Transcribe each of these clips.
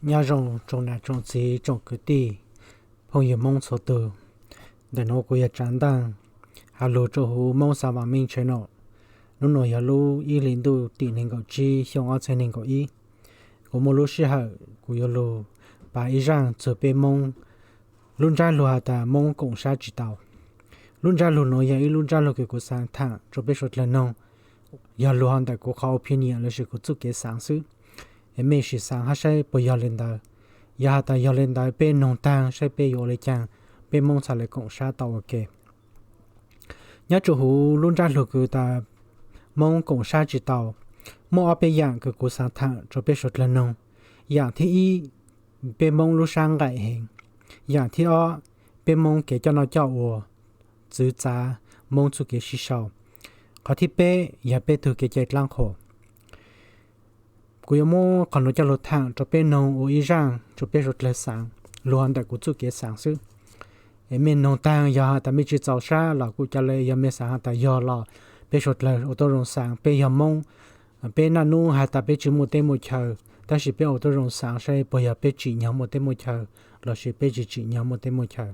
Nyob zoo tsoom nam tsoom txiv tsoom kwv tij phooj ywg Hmoob txhua tus. Ntawm nuav kuv yog Tsav Ntaaj, has lug rua huv Hmoob Xav Vam Meej channel. Nub nuav yog lub ib hlis ntuj tim neeg nkaum tsib xyoo ob txhiab neeg nkaum ib. Kuv muaj lub sij hawm kuv yuav lug pav ib zaaj txug peb Moob lub ntsab lug has tas Moob koom sab tsi tau. Lub ntsab lug nuav yog ib lub ntsab lug kws kuv xaav thaam rua peb suav dlawg noog, yog lug ho ntawm kuv qhov opinion lossis kuv txuj kev xaav xwb. Es mej sim xaav hab saib puas yog le ntawd. Yog has tas yog le ntawd peb noog taag saib peb yuav ua le caag peb Moob txhad le koom sab tau ua ke. Nyob rua huv lub ntsab lug kws tas Moob koom sab tsi tau, muaj ob peb yaam kws kuv xaav thaam rua peb suav dlawg noog. Yaam thib ib, peb Moob lub sab nqaim heev. Yaam thib ob, peb Moob kev coj noj coj ua, txwv txav Moob txuj kev sib sau. Qhov thib peb yog peb tug kev cai dlaab qhuas. Kuv yuav muab qhov nuav coj lug thaam rua peb noog ua ib zaaj rua peb suav dlawg xaav, lug ho ntawm kuv txuj kev xaav xwb. Es mej noog taag yog has tas mej tsi txaus sab los kuj ca le, yog mej xaav has tas yog los peb suav dlawg ua tuab zoo xaav. Peb yog Moob, peb naj nub has tas peb tsi muaj teb muaj chaw, tab sis peb ua tuab zoo xaav saib puas yog peb tsim nyog muaj teb muaj chaw lossis peb tsi tsim nyog muaj teb muaj chaw,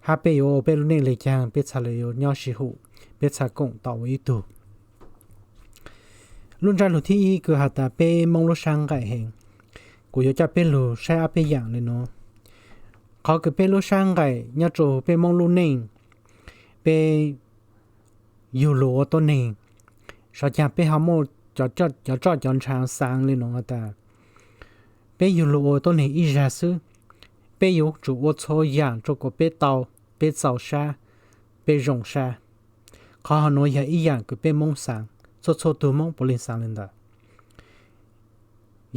hab peb yuav ua peb lub neej le caag peb txhad le yuav nyob sib hum, peb txhad koom tau ua ib tug. Lub ntsab lug thib ib kws has tas peb Moob lub sab nqaim heev. Kuv yuav coj peb lug saib ob peb yaam le nuav. Qhov kws peb lub sab nqaim nyob rua peb Moob lub neej, peb yug lug ua tuab neeg, sov caag peb ho muaj cov roj cov ntshav xaav le nuav tas peb yug lug ua tuab neeg ib zag xwb, peb yuav tsum ua txhua yaam rua kom peb tau, peb txaus sab, peb zoo sab. Qhov ho nuav yog ib yaam kws peb Moob xaav, txhua txhua tug Moob puav leej xaav le ntawd.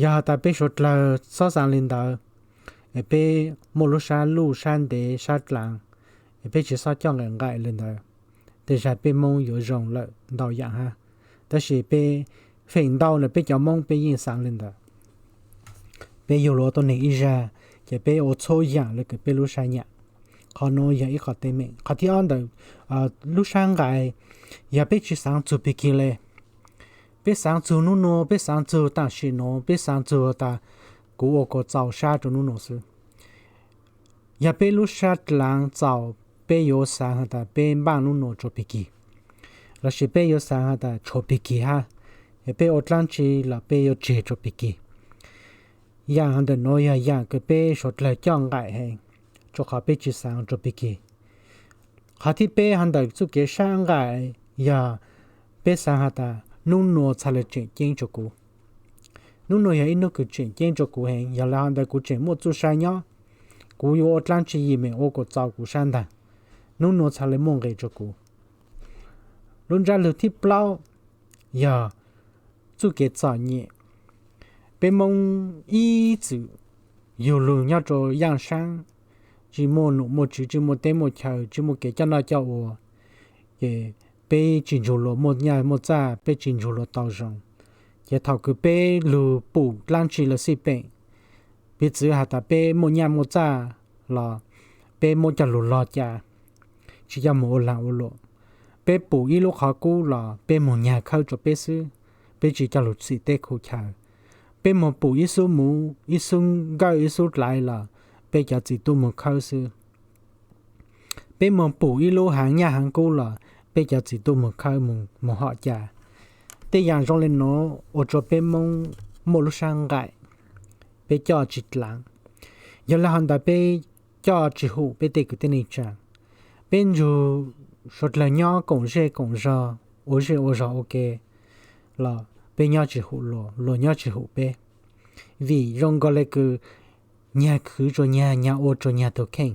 Yog has tas peb suav dlawg xob xaav le ntawd, es peb muaj lub sab luj sab ntev sab dlaav, es peb tsi xob coj nqaim nqaim le ntawd, tej zag peb Moob yuav zoo lawm ntau yaam hab. Tab sis peb feem ntau na peb cov Moob peb yeej xaav le ntawd. Peb yug lug ua tuab neeg ib zag, ces peb ua txhua yaam le kws peb lub sab nyam. Qhov nuav yog ib qhov teeb meem. Qhov thib ob ntawm lub sab nqaim, yog peb tsi xaav txug pig kig le. Peb xaav txug nub nuav, peb xaav txug tam sim nuav, peb xaav txug tas kuv ua kom txaus sab rua nub nuav xwb. Yog peb lub sab dlaav txaus, peb yuav xaav has tas peb npaaj nub nuav tsua pig kig, lossis peb yuav xaav has tas tshuav pig kig hab, es peb ua dlaab tsi los peb yuav tseg tsua pig kig. Yaam ntawm nuav yog yaam kws peb suav dlawg coj nqaim heev, rua qhov peb tsi xaav tsua pig kig. Qhov thib peb hov ntawm txuj kev sab nqaim yog peb xaav has tas nub nuav txhad le tseem ceeb tsua kuv. Nub nuav yog ib nub kws tseem ceeb tsua kuv heev, yog le hov ntawd kuv tseem muaj txuj sa nyob, kuv yuav ua dlaab tsi yim meem ua kom txaus kuv sab ntaag, nub nuav txhad le muaj nqis tsua kuv. Lub ntsab lug thib plaub yog txuj kev txom nyem. Peb Moob ib txwm yug lug nyob rua yaaj saab, tsi muaj num muaj tswv, tsi muaj teb muaj chaw, tsi muaj kev coj noj coj ua, ces peb tsi ntsug luas muaj nyaj muaj txaj, peb tsi ntsug luas tau zoo. Ces thaum kws peb lug pum dlaab tsi lawm xij peem, piv txwv has tas peb muaj nyaj muaj txaj los peb muab coj lug log ca, tsi coj moog ua laag ua luam. Peb pum ib lub qhov kub los peb moog nyag khawb rua peb xwb, peb tsi coj lug txhim teb khu chaw. Peb moog pum ib xub muv, ib xub nkawj, ib xub dlaiv los peb cov txiv tub moog khawb xwb. Peb moog pum ib lub haav nyaj haav kub los peb cov txiv tub moog khawb moog hom ca. Tej yaam zoo le nuav ua rua peb Moob muaj lub sab nqaim, peb coj tsi dlaav. Yog le hov ntawd peb coj tsi hum peb tej kwv tij neej tsaa. Peb ntsug suav dlawg nyob koom zej koom zog, ua zej ua zog ua ke los peb nyob tsi hum luas, luas nyob tsi hum peb. Vim zoo nkaus le kws nyag khwv rua nyag, nyag ua rua nyag tug kheej.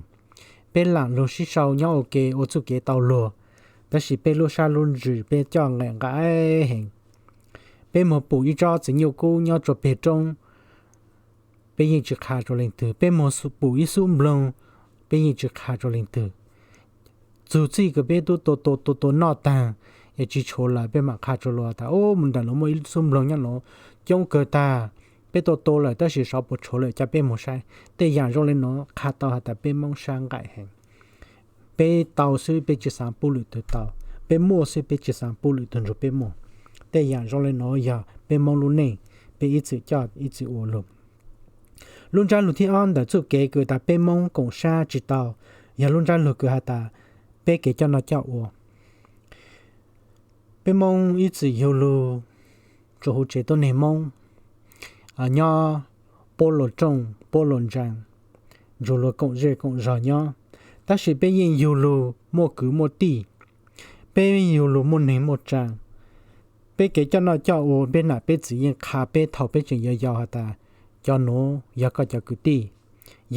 Peb laam lug sib sau nyob ua ke ua txuj kev tau luag, tab sis peb lub sab lub ntsws peb coj nqaim nqaim heev. Peb moog pum ib tsob txiv nyuj kub nyob rua peg roob, peb yeej tsi qha rua leej twg. Peb moog pum ib xub nploog, peb yeej tsi qha rua leej twg. Txug txij kws peb tub tua tua tua tua noj taag, es tsi tshuav lawm peb maam qha rua luas tas, ub, mus nram nuav muaj ib xub nploog nyob nuav coob kawg taag. Peb tua tua lawm tab sis xyov puas tshuav lawm, ca peb moog saib. Tej yaam zoo le nuav qha tau has tas peb Moob sab nqaim heev. Peb tau xwb peb tsi xaav pub lwm tug tau, peb muaj xwb peb tsi xaav pub lwm tug nrug peb muaj. Tej yaam zoo le nuav yog peb Moob lub neej, peb ib txwm coj ib txwm ua lug. Lub ntsab lug thib ob ntawm txuj kev kws tas peb Moob koom sab tsis tau, yog lub ntsab lug kws has tas peb kev coj noj coj ua. Peb Moob ib txwm yug lug tsuas huv tsev tuab neeg Moob nyob puab luas rooj puab luas ntsaa, nrug luas koom zej koom zog nyob, tab sis peb yeej yug lug muaj kwv muaj tij, peb yug lug muaj neeg muaj tsaa. Peb kev coj noj coj ua, peb nam peb txiv yeej qha peb thaus peb tseem yau yau has tas, cov nuav yog koj cov kwv tij,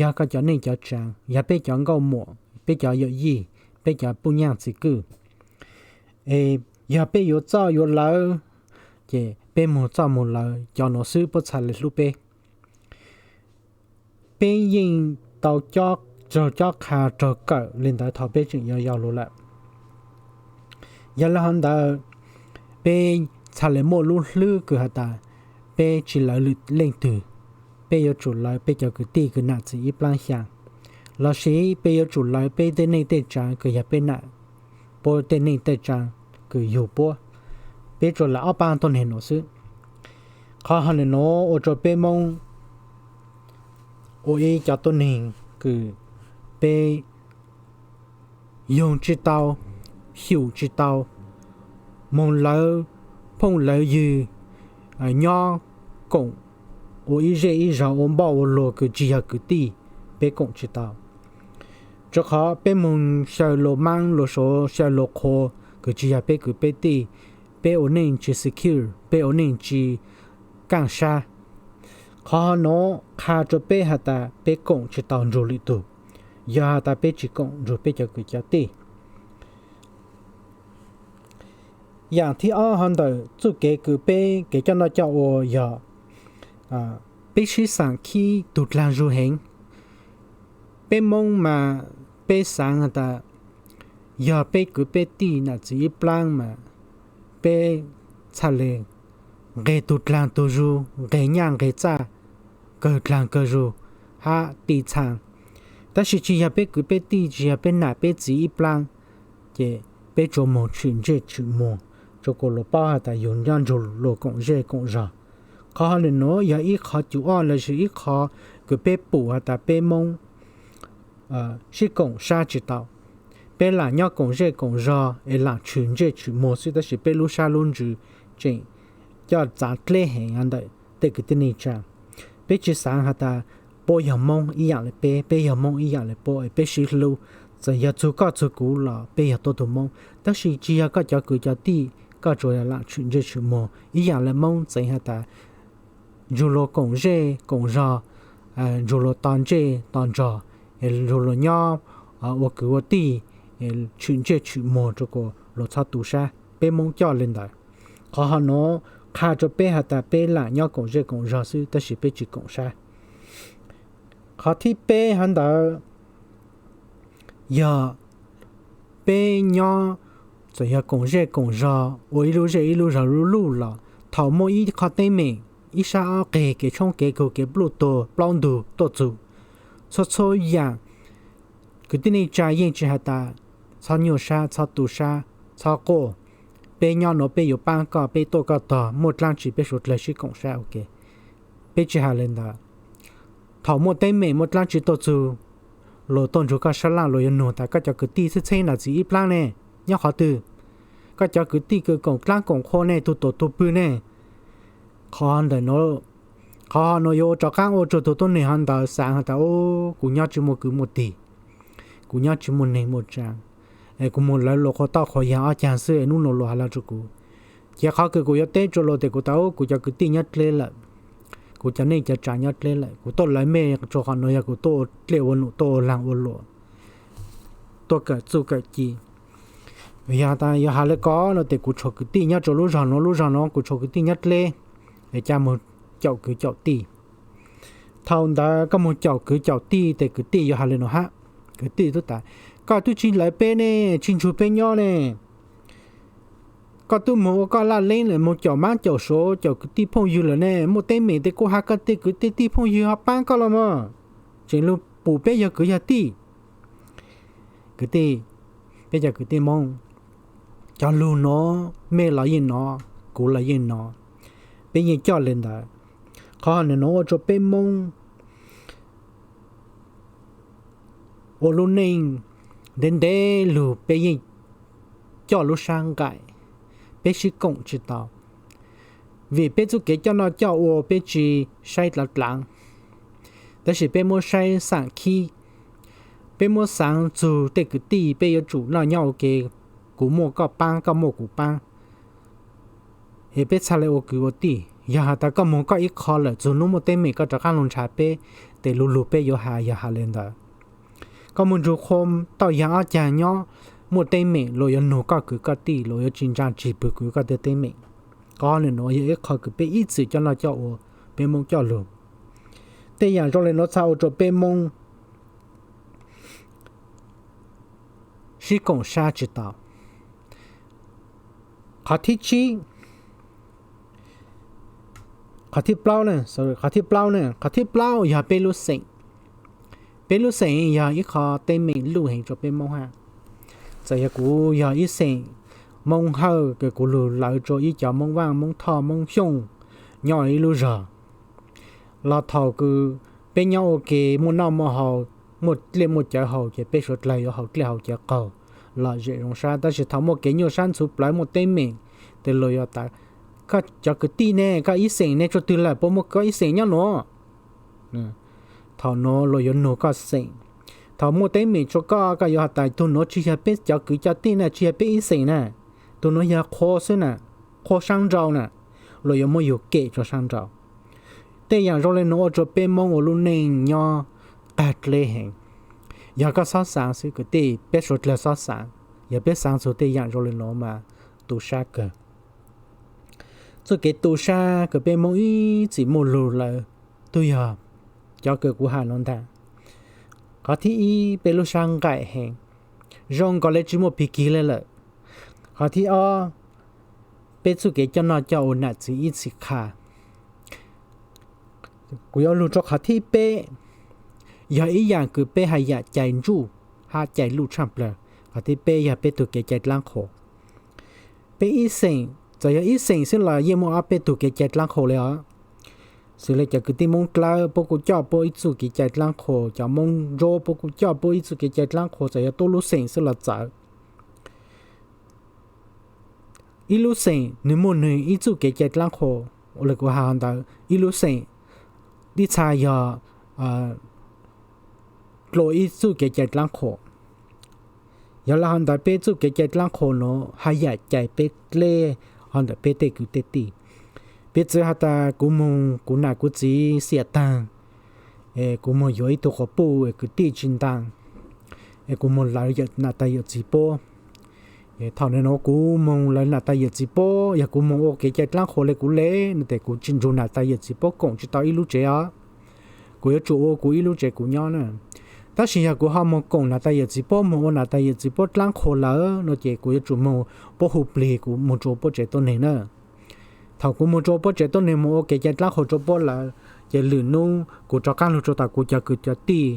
yog koj cov neej cov tsaa, yog peb cov nkauj muam, peb cov yawm yij, peb cov puj nyaaj txiv kwj. Es yog peb yuav txoj yuav lawv, ces peb moog txoj moog lawv, cov nuav xwb puab txhaj le hlub peb. Peb yeej tau cob raug cob qha raug kawm le ntawd thaus peb tseem yau yau lug lawm. Yog le hov ntawd, peb txhaj le muaj lub hlwb kws has tas, peb tsis lawv lwm leej twg, peb yuav tsum lawv peb cov kwv tij kws nam txiv ib plaab xyaa, lossis peb yuav tsum lawv peb tej neej tej tsaa kws yog peb nam puab tej neej tej tsaa kws yug puab. Peb tsuas lawv ob paab tuab neeg nuav xwb. Qhov hov ntawm nuav ua rua peb Moob ua ib cov tuab neeg kws peb yoog tsis tau, xyum tsis tau, moog lawv phooj lawv ywg nyob koom ua ib zej ib zog ua npauj ua luag kws tsis yog kwv tij, peb koom tsis tau. Rua qhov peb moog xyaw luas maab luas suav xyaw luas qhua kws tsis yog peb kwv peb tij, peb ua neej tsis secure, peb ua neej tsis kaaj sab. Qhov hov nuav qha rua peb has tas peb koom tsis tau nrug lwm tug, yog has tas peb tsis koom nrug peb cov kwv cov tij. Yaam thib ob hov ntawm txuj kev kws peb kev coj noj coj ua yog peb sib xaav khib tug dlaag zug heev. Peb Moob mas peb xaav has tas yog peb kwv peb tij nam txiv ib plaab mas peb txhaj le nqeg tug dlaag tug zug, nqeg nyaj nqeg txaj, kawg dlaag kawg zug hab ti txhaa. Tab sis tsis yog peb kwv peb tij, tsis yog peb nam peb txiv ib plaab, ces peb tsuas moog tshwm ntsej tshwm muag, tsuas kuas luas paub has tas yug nyob nrug luas koom zej koom zog. Qhov hov ntawm nuav yog ib qhov cus ob lossis ib qho kws peb pum has tas peb Moob sib koom sab tsis tau. Peb lam nyob koom zej koom zog es lam tshwm ntsej tshwm muag xwb, tab sis peb lub sab lub ntsws tseem coj txav dleb heev ntawm tej kwv tij neej tsaa. Peb tsis xaav has tas puab yog Moob ib yaam le peb, peb yog Moob ib yaam le puab es peb sib hlub. Txawm yog txug koj txug kuv los peb yog tuab tug Moob, tab sis tsis yog koj cov kwv cov tij, koj tsuas lam tshwm ntsej tshwm muag ib yaam le Moob txeev has tas nrug luas koom zej koom zog, nrug luas to ntsej to ntsog, nrug luas nyob ua kwv ua tij, tshwm ntsej tshwm muag rua kuas luas txhob tu sab. Peb Moob coj le ntawd. Qhov hov nuav qha rua peb has tas peb lam nyob koom zej koom zog xwb, tab sis peb tsis koom sab. Qhov thib peb hov ntawd yog peb nyob, txawm yog koom zej koom zog ua ib lub zej ib lub zog lub luj los thaum muaj ib qho teeb meem, ib sab ob qeg, kev tshoob kev kug, kev pluj tuag, plaub ntug tuaj txug, txhua txhua yaam, kwv tij neej tsaa yeej tsis has tas txhob nyuaj sab, txhob tu sab, txhob quaj. Peb nyob nuav peb yuav paab koj, peb tuaj koj tog, muaj dlaab tsi peb suav dlawg sib koom sab ua ke. Peb tsis has le ntawd. Thaum muaj teeb meem muaj dlaab tsi tuaj txug, luas tuaj nrug koj sab laj luas yuav nug tas koj cov kwv tij txheeb txheeb nam txiv ib plaab ne, nyob qhov twg? Koj cov kwv tij kws koom dlaab koom qhua ne, tug tuam tug pwg ne? Qhov ntawm nuav, qhov nuav yuav ua rov qaab ua rua tug tuab neeg hov ntawd xaav has tas, kuv nyob tsis muaj kwv muaj tij, kuv nyob tsis muaj neeg muaj tsaa, kuv moog lawv luas qhua toj qhua yag ob caag xwb es nub nuav luas has le rua kuv. Ces qhov kws kuv yuav teb rua luas tes kuv tas, kuv cov kwv tij nyob dleb lawm, kuv cov neej cov tsaa nyob dleb lawm, kuv tuaj lawv mej rua qhov nuav yog kuv tuaj ua dlej ua num, tuaj ua laag ua luam, tuaj kawm txuj kawm ci. Yog tas yog has le ko no tes kuv tshuav kwv tij nyob rua lub zog nuav, lub zog nuav kuv tshuav kwv tij nyob dleb, es ca moog caum kwv caum tij. Thaum ntawd koj moog caum kwv caum tij tes kwv tij yuav has le nuav hab. Kwv tij tub tas, koj twb tsis lawv peb ne, tsis nrug peb nyob ne. Koj twb moog ua koj laj leeb lawm, moog caum maab caum suav, caum kwv tij phooj ywg lawm ne, muaj teeb meem tes kuj has koj tej kwv tej tij phooj ywg ho paab koj los mas, tseem lug pum peb yog kwv yog tij. Kwv tij, peb cov kwv tij Moob, cov lug nuav mej los yeej nov, kuv los yeej nov, peb yeej coj le ntawd. Qhov nuav ua rua peb Moob ua lub neej ntev ntev lug peb yeej coj lub sab nqaim, peb sib koom tsis tau. Vim peb txuj kev coj noj coj ua peb tsis saib dlav dlav, tab sis peb muab saib xaam khib, peb muab xaav txug tej kwv tij peb yuav tsum noj nyob ua ke, kuv muaj koj paab, koj muaj kuv paab, es peb txhaj le ua kwv ua tij. Yog has tas koj moog koj ib qho lawm, txug nub muaj teeb meem koj rov qaab lug nrhav peb, tes lug lug peb yuav has yog has le ntawd. Koj moog nrug qhua tauj yaag ob caag nyob, muaj teeb meem luas yuav nug koj kwv koj tij, luas yuav tsis ntsaa tsig pwg kwv koj tej teeb meem. Qhov nuav yog ib qho kws peb ib txwm coj noj coj ua, peb Moob coj lug. Tej yaam zoo le nuav txhaj ua rua peb Moob sib koom sab tsis tau. Qhov thib tsib, qhov thib plaub, qhov thib plaub, qhov thib plaub yog peb lub xeem. Peb lub xeem yog ib qho teeb meem luj heev rua peb Moob hab. Txawm yog kuv yog ib xeem Moob Hawj kws kuv lug lawv rua ib cov Moob Vaaj, Moob Thoj, Moob Xyooj nyob ib lub zog, los thaum kws peb nyob ua ke muaj noj muaj haus, muaj dlej muaj cawv haus ces peb suav dlawg yuav haus dlej haus cawv qaug lom zem zoo sab. Tab sis thaum muaj kev nyuaj sab ntxhuv plawv muaj teeb meem, tes luas yuav tas, koj cov kwv tij ne, koj ib xeem ne, tsuaj twg lawm puas muaj koj ib xeem nyob nuav? Thaum nuav luas yuav nug koj xeem. Thaum muaj teeb meem rua koj, koj yuav has tas tug nuav tsis yog peb cov kwv cov tij na, tsis yog peb ib xeem na, tug nuav yog qhua xwb na, qhua saab nrau na, luas yuav muab yug kem rua saab nrau. Tej yaam zoo le nuav ua rua peb Moob ua lub neej nyob qag dleb heev. Yog koj xob xaav xwb kwv tij, peb suav dlawg xob xaav. Yog peb xaav txug tej yaam zoo le nuav mas tu sab kawg. Txuj kev tu sab kws peb Moob ib txwm muaj lug lawm, tug yog cov kws kuv has nuav ntag. Qhov thib ib, peb lub sab nqaim heev, zoo nkaus le tsis muaj pig kig le lawm. Qhov thib ob, peb txuj kev coj noj coj ua nam txiv ib txhis qha. Kuv yuav lug rua qhov thib peb, yog ib yaam kws peb has yaam cais ntsuj hab cais luj tshaaj plawg. Qhov thib peb yog peb tug kev cai dlaab qhuas. Peb ib xeem, txawm yog ib xeem xwb los yeej muaj ob peb tug kev cai dlaab qhuas le os. Xws le cov kwv tij Moob Dlawb puab kuj coj puab ib txuj kev cai dlaab qhuas, cov Moob Ntsuab puab kuj coj puab ib txuj kev cai dlaab qhuas, txawm yog tuab lub xeem xwb los txawv. Ib lub xeem nwg muaj nwg ib txuj kev cai dlaab qhuas, ua le kuv has ntawd, ib lub xeem ib txha yog dlua ib txuj kev cai dlaab qhuas. Yog le hov ntawd peb txuj kev cai dlaab qhuas nuav haj yam cais peb dleb hov ntawm peb tej kwv tej tij. Piv txwv has tas kuv moog kuv nam kuv txiv xiam taag, kuv moog yuav ib tug quas puj kwv tij tsis ntaag, kuv moog lawv nam tais yawm txiv puab. Thaum nuav kuv moog lawv nam tais yawm txiv puab, yog kuv moog ua kev cai dlaab qhuas le kuv le no tes kuv tsis nrug nam tais yawm txiv puab koom tsis tau ib lub tsev os. Kuv yuav tsum ua kuv ib lub tsev kuv nyob na. Tab sis yog kuv ho moog koom nam tais yawm txiv puab, moog ua nam tais yawm txiv puab dlaab qhuas lawm no ces kuv yuav tsum moog puab hu plig kuv moog rua puab tsev tuab neeg na. Thaum kuv moog rua puab tsev tuab neeg moog ua kev cai dlaab qhuas rua puab lawm, ces lwm nub kuv rov qaab lug rua tom kuv cov kwv cov tij,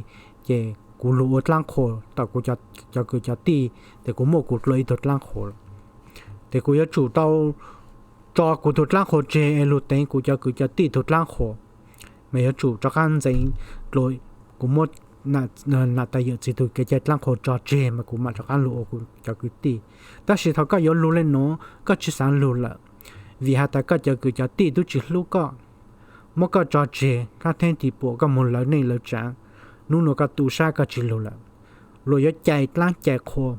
ces kuv lug ua dlaab qhuas tom kuv cov kwv cov tij, ces kuv muaj kuv dlua ib tug dlaab qhuas lawm. Ces kuv yuav tsum tau tso kuv tug dlaab qhuas tseg es lug teev kuv cov kwv cov tij tug dlaab qhuas, mas yuav tsum rov qaab ntxeev dlua, kuv muab nam tais yawm txiv tug kev cai dlaab qhuas tso tseg mas kuv mam rov qaab lug ua kuv cov kwv tij. Tab sis thaum koj yuav lug le nuav koj tsis xaav lug lawm, vim has tas koj cov kwv cov tij tub tsis hlub koj, muab koj tso tseg, koj theeb ti puam koj moog lawv neej lawv tsaav, nub nuav koj tu sab koj tsis lug lawm. Luas yuav cais dlaab cais qhua.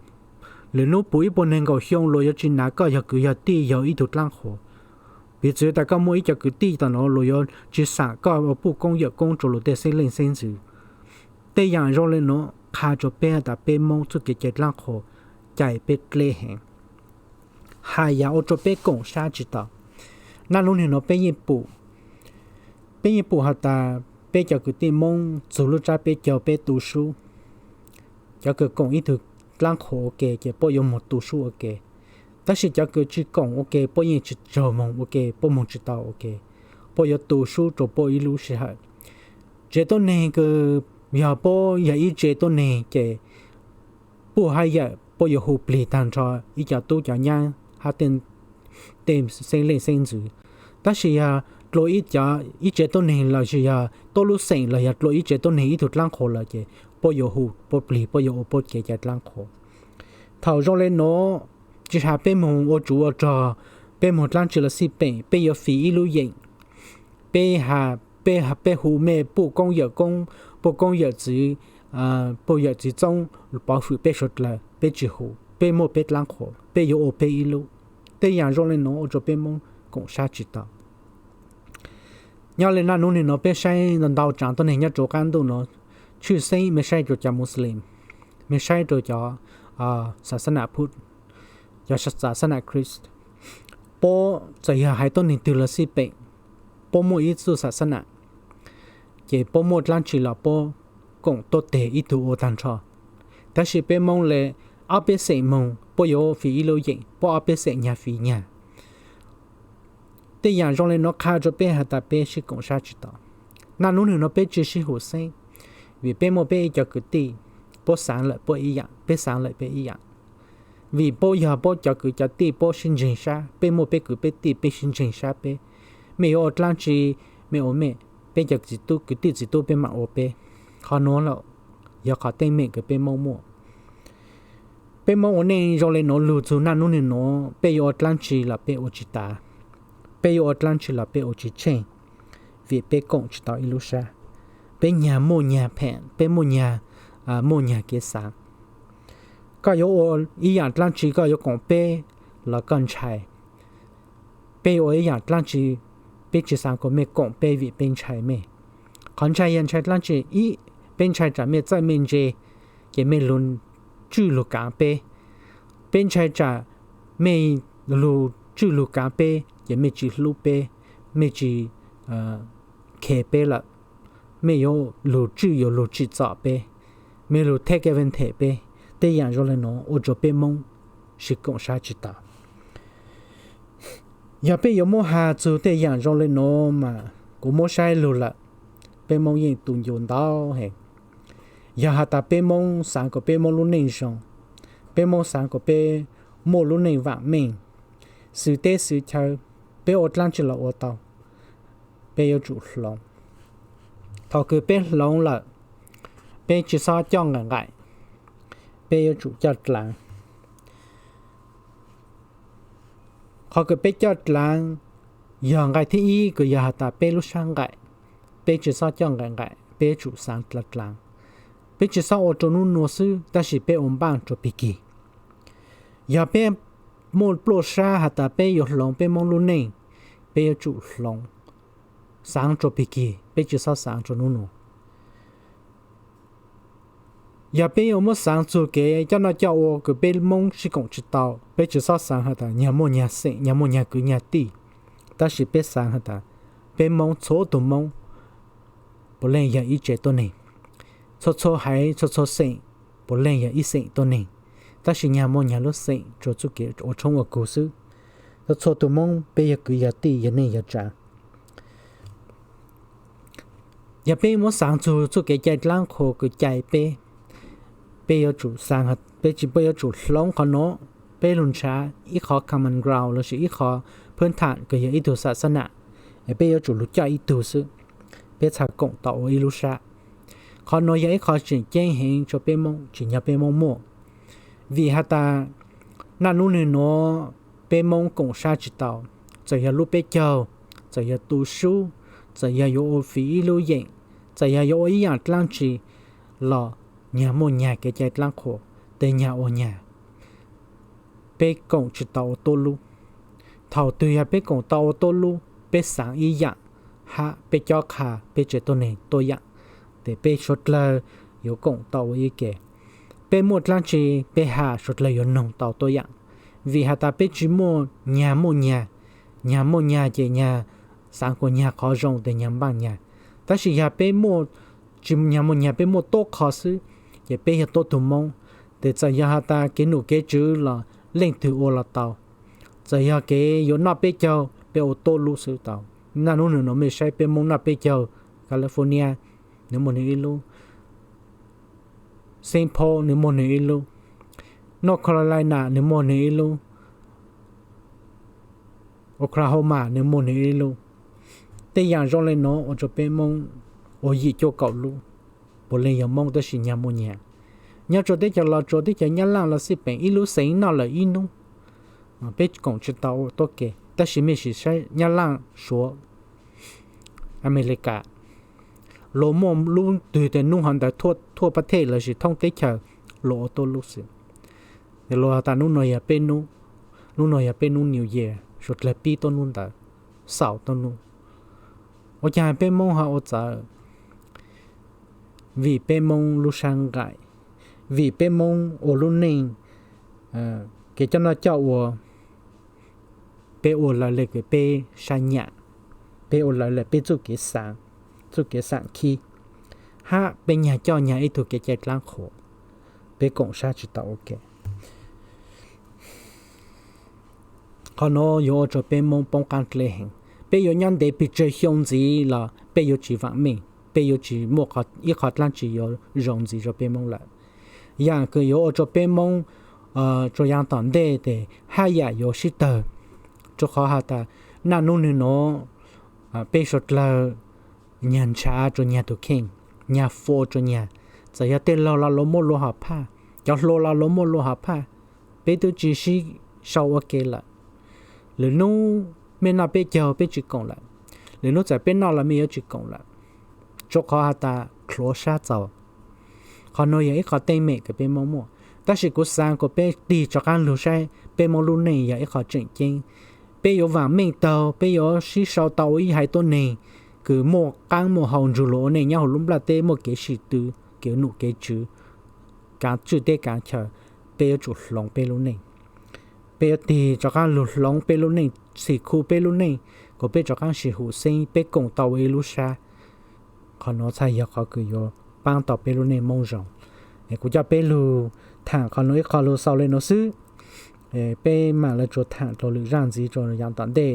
Lwm nub puv ib puas neeg nkaum xyoo luas yuav tsis nav koj yog kwv yog tij yog ib tug dlaab qhuas. Piv txwv tas koj muaj ib cov kwv tij tom nuav luas yuav tsis xam koj ua puj koob yawm koob rua luas tej xeeb leej xeeb ntxwv. Tej yaam zoo le nuav qha rua peb has tas peb Moob txuj kev cai dlaab qhuas cais peb dleb heev, has yam ua rua peb koom sab tsis tau. Naj lub neej nuav peb yeej pum, peb yeej pum has tas peb cov kwv tij Moob txug lub tsab peb caug peb tu sub. Cov kws koom ib tug dlaab qhuas ua ke ces puab yuav moog tu sub ua ke, tab sis cov kws tsis koom ua ke puab yeej tsis tsaug moog ua ke, puab moog tsis tau ua ke, puab yuav tu sub rua puab ib lub sij hawm. Tsev tuab neeg kws yog puab yog ib tsev tuab neeg ces puj hab yawm puab yuav hu plig taag nrho ib co tub cov nyab hab tej xeeb leej xeeb ntxwv. Tab sis yog dlua ib tsev tuab neeg los sis yog tuab lub xeem los yog dlua ib tsev tuab neeg ib tug dlaab qhua lawm ces puab yuav hu puab plig, puab yuav ua puab kev cai dlaab qhua. Thaum zoo le nuav, tsi has peb moog ua tsov ua rog, peb moog dlaab tsi los xij peem, peb yuav fiv ib lub yeem, peb, peb hu mej puj koob yawm koob, puj koob yawm txwv, puj yawm txwv txoob pov hwm peb suav dlawg, peb tsi hu, peb muaj peb dlaab qhua, peb yuav ua peb ib lub. Tej yaam zoo le nuav ua rua peb Moob koom sab tsi tau. Nyob le naj nub nwg nuav peb saib ntau ntau tsaav tuab neeg nyob rua qaab ntuj nuav, tshwj xeeb mej saib rua cov Muslim, mej saib rua cov xaxanam Phut, cov xaxanam Kris, puab txawm yog haiv tuab neeg twg los xij peem, puab muaj ib txuj xaxanam, ces puab muaj dlaab tsi los puab koom tuab teg ib tug ua taag nrho. Tab sis peb Moob le ob peb xeem moog puab yuav fiv ib lub yeem, puab ob peb xeem nyag fiv nyag. Tej yaam zoo le nuav qha rua peb has tas peb sib koom sab tsi tau. Naj nub nwg nuav peb tsi sib hum xeeb, vim peb muaj peb ib co kwv tij, puab xaav lawm puab ib yaam, peb xaav lawm peb ib yaam. Vim puab yog puab cov kwv cov tij puab sib ntseeg sab, peb muaj peb kwv peb tij peb sib ntseeg sab peb. Mej yuav ua dlaab tsi, mej ua mej, peb cov kwv tij txiv tub peb maam ua peb. Qhov nuav lawm yog qhov teeb meem kws peb Moob muaj. Peb Moob ua neej zoo le nuav lug txug naj nub nwg nuav, peb yuav ua dlaab tsi los peb ua tsi tas, peb yuav ua dlaab tsi los peb ua tsi tsheej, vim peb koom tsi tau ib lub sab. Peb nyag muaj nyag pheem, peb muaj nyag, muaj nyag kev xaav. Koj yuav ua ib yaam dlaab tsi, koj yuav koom peb los koj ntshai. Peb yuav ua ib yaam dlaab tsi, peb tsi xaav kuas mej koom peb vim peb ntshai mej. Qhov ntshai yog ntshai dlaab tsi? Ib, peb ntshai tsam mej txawj mej ntse, ces mej lug tswj lug kaav peb. Peb ntshai tsam mej lug tswj lug kaav peb ces mej tsi hlub peb, mej tsi khes peb lawm. Mej yuav lug tswj yuav lug tsim txom peb, mej lug take advantage peb. Tej yaam zoo le nuav ua rua peb Moob sib koom sab tsi tau. Yog peb yuav muab has txug tej yaam zoo le nuav mas kuv muab saib lug lawm, peb Moob yeej tu ncua ntau heev. Yog has tas peb Moob xaav kuas peb Moob lub neej zoo, peb Moob xaav kuas peb muaj lub neej vaam meej, xwm teb xwm chaw, peb ua dlaab tsi los ua tau, peb yuav tsum hloov. Thaum kws peb hloov lawm, peb tsi xob coj nqaim nqaim, peb yuav tsum coj dlaav. Qhov kws peb coj dlaav yog nqai thib ib kws yog has tas peb lub sab nqaim, peb tsi xob coj nqaim nqaim, peb yuav tsum xaav dlaav dlaav. Peb tsi xob ua rua nub nua xwb, tab sis peb ua npaaj rua pig kig. Yog peb muaj pluaj sab has tas peb yuav hloov peb Moob lub neej, peb yuav tsum hloov, xaav rua pig kig, peb tsi xob xaav rua nub nua. Yog peb yuav muab xaav txug kev coj noj coj ua kws peb Moob sib koom tsi tau, peb tsi xob xaav has tas nyag muaj nyag xeem, nyag muaj nyag kwv nyag tij, tab sis peb xaav has tas peb Moob txhua tug Moob puav leej yog ib tsev tuab neeg, txhua txhua haiv txhua txhua xeem puav leej yog ib xeem tuab neeg, tab sis nyag muaj nyag lub xeem rua txuj kev ua tshoob ua kug xwb. Txhua txhua tug Moob peb yog kwv yog tij yog neej yog tsav. Yog peb muab xaav txug txuj kev cai dlaab qhua kws cai peb, peb yuav tsum xaav, peb tsi puab yuav tsum hloov qhov nuav, peb lug nrhav ib qhov common ground lossis ib qhov phwb tham kws yog ib tug xaxanam, es peb yuav tsum lug coj ib tug xwb, peb txhaj koom tau ua ib lub sab. Qhov nuav yog ib qhov tseem ceeb heev rua peb Moob, tsim nyog peb Moob muaj. Vim has tas naj nub nwg nuav peb Moob koom sab tsi tau, txawm yog lub peb caug, txawm yog tu sub, txawm yog yuav ua fiv ib lub yeem, txawm yog yuav ua ib yaam dlaab tsi los nyag muaj nyag kev cai dlaab qhua, tej nyag ua nyag. Peb koom tsi tau ua tuab lub. Thaum twg yog peb koom tau ua tuab lub, peb xaav ib yaam, hab peb cob qha peb tsev tuab neeg tuab yaam, tes peb suav dlawg yuav koom tau ua ib ke. Peb muaj dlaab tsi peb has suav dlawg yuav noog tau tuab yaam. Vim has tas peb tsi muaj nyag muaj nyag, nyag muaj nyag ces nyag xaav kuas nyag qhov zoo tes nyag npaaj nyag. Tab sis yog peb muaj, tsi nyag muaj nyag, peb muaj tuab qho xwb, ces peb yog tuab tug Moob, tes txawm yog has tas kev num kev tswv los leej twg ua los tau. Txawm yog kev yuav noj peb caug, peb ua tuab lub xwb tau. Naj nub nwg nuav mej saib peb Moob noj peb caug, California nwg muaj nwg ib lub, Saint Paul nwg muaj nwg ib lub, North Carolina nwg muaj nwg ib lub, Oklahoma nwg muaj nwg ib lub. Tej yam zoo le nuav ua rua peb Moob ua yim cuaj kaum lub, puav leej yog Moob tab sis nyag muaj nyag. Nyob rua teb chaws Los Tsuas, teb chaws Nyab Laj los xij peem, ib lub xeev noj lawm ib nub, peb koom tsi tau tuab ke, tab sis mej sim saib Nyab Laj, Suav, Amelikas, luas muaj lub twg tes nub hov ntawd thuaj pab thej lossis thoob teb chaws luas ua tuab lub xwb. Luas has tas nub nua yog peb nub, nub nua yog peb nub New Year, suav dlawg pib tuab nub ntawd, xaus tuab nub. Ua caag peb Moob ho ua txawv? Vim peb Moob lub sab nqaim, vim peb Moob ua lub neej, kev coj noj coj ua, peb ua lawv le kws peb sab nyam, peb ua lawv le peb txuj kev xaav, txuj kev xaav khib, hab peb nyag coj nyag ib tug kev cai dlaab qhuas, peb koom sab tsi tau ua ke. Qhov nuav yuav ua rua peb Moob poob qaab dleb heev. Peb yuav nyob ntev pes tsawg xyoo ntxiv los peb yuav tsi vaam meej, peb yuav tsi muaj ib qho dlaab tsi yuav zoo ntxiv rua peb Moob lawm. Yaam kws yuav ua rua peb Moob rua yaav tom ntej tes haj yaam yuav sib tawg, rua qhov has tas naj nub nwg nuav peb suav dlawg nyag ntshaw rua nyag tug kheej, nyag fua rua nyag. Txawm yog tej laug los luas muaj luas hom phaj, cov hluas los luas muaj luas hom phaj, peb twb tsi sib sau ua ke lawm. Lwm nub mej noj peb caug peb tsi koom lawm, lwm nub txawm peb noj los mej yuav tsi koom lawm, rua qhov has tas txhua sab txaus. Qhov nuav yog ib qho teeb meem kws peb Moob muaj, tab sis kuv xaav kuas peb tig rov qaab lug saib peb Moob lub neej yog ib qho tseem ceeb. Peb yuav vaam meej taug, peb yuav sib sau tau ua ib haiv tuab neeg kws muaj qaab muaj hau ntsug luas ua neej nyob huv lub nplaj teb, muaj kev sim tw, kev num kev tswv, kaav tswj teb kaav chaw. Peb yuav tsum hloov peb lub neej. Peb yuav tig rov qaab lug hloov peb lub neej, txhim khu peb lub neej, kuas peb rov qaab sib hum xeeb, peb koom tau ua ib lub sab. Qhov nuav txhaj yog qhov kws yuav paab tau peb lub neej Moob zoo. Kuv coj peb lug thaam qhov nuav ib qho lug xaus le nuav xwb. Peb maam le tsuas thaam dlua lwm zaaj ntxiv rua yaav tom ntej.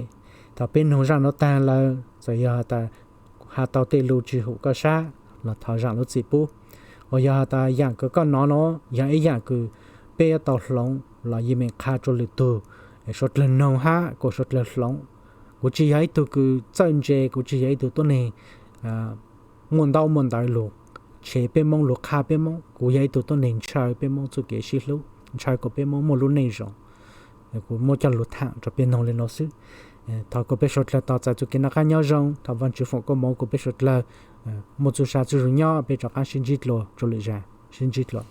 Thaus peb noog zaaj nuav taag lawm, txawm yog has tas has tau tej lug tsi hum koj sab los thov zaam lub txim pub. Uas yog has tas yaam kws koj nov nuav yog ib yaam kws peb yuav tau hloov los yeej meem qha rua lwm tug, suav dlawg noog hab kuas suav dlawg hloov. Kuv tsi yog ib tug kws txawj ntse, kuv tsi yog ib tug tuab neeg muaj ntaub muaj ntawv lug tshev peb Moob, lug qha peb Moob. Kuv yog ib tug tuab neeg ntshaw peb Moob txuj kev sib hlub, ntshaw kuas peb Moob muaj lub neej zoo. Kuv muab coj lug thaam rua peb noog le nuav xwb. Thov kuas peb suav dlawg tau txais txuj kev noj qaab nyob zoo, thov Vaajtswv foom koob moov kuas peb suav dlawg muaj txuj sa txuj zug nyob, peb rov qaab sib ntsib dlua rua lwm zaaj, sib ntsib dlua.